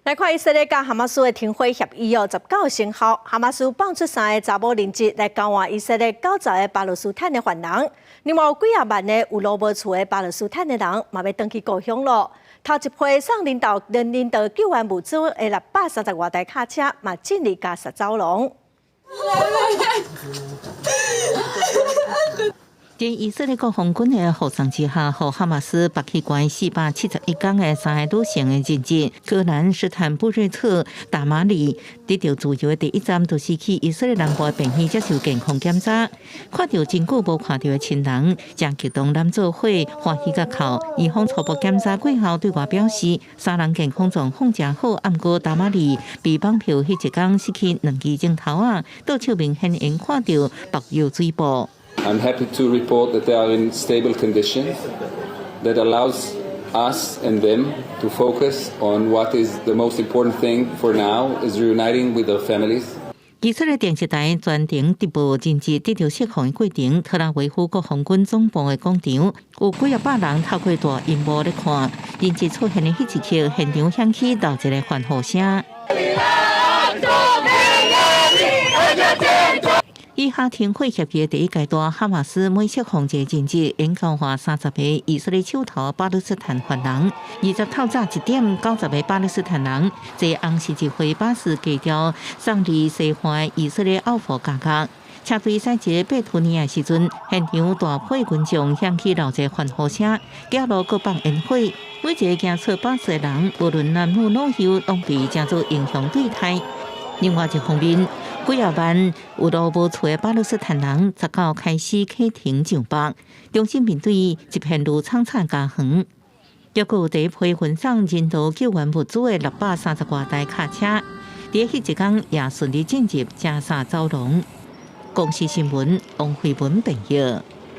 來看以色列佮哈馬斯的停火協議哦，19生效。哈馬斯放出三個查某人質來交換以色列90個巴勒斯坦的犯人。另外有幾仔萬个有路無厝的巴勒斯坦的人嘛欲轉去故鄉囉。頭一批送人道救援物資的630外台卡車嘛進入加薩走廊。佇以色列國防軍的護送之下，予哈馬斯縛去關471工的三个女性的人質，戈蘭斯坦布瑞特、達馬里，得著自由的第一站，就是去以色列南部的病院接受健康檢查。看著真久無看著的親人，誠激動攬做伙，歡喜甲哭。醫方初步檢查過後對外表示，三人健康狀況誠好，毋過達馬里被綁票彼一工失去兩支指頭仔，倒手明顯會看著縛藥水布。 I'm happy to report that they are in stable condition that allows us and them to focus on what is the most important thing for now, is reuniting with their families. 以色列電視台全程直播人質得著釋放的過程，特拉維夫國防軍總部的廣場有幾仔百人透過大螢幕咧看人質出現的彼一刻，現場響起落一個歡呼聲。以哈停火協議的第一階段，哈馬斯每釋放一個人質，應交換30個以色列手頭巴勒斯坦犯人。20透早1點，90個巴勒斯坦人坐紅十字會巴士駕調送離西岸以色列奧佛加格。車隊駛至貝圖尼亞時陣，現場大批群眾響起鬧熱歡呼聲，沿路閣放煙火。每一個行出巴士的人，無論男女老幼，攏被當做英雄對待。另外一方面，幾仔萬有路無厝的巴勒斯坦人，19開始啟程上北，重新面對一片如蒼草家園。抑閣有第一批運送人道救援物資的630外台卡車，佇彼一工也順利進入加薩走廊。公視新聞，王慧文編譯。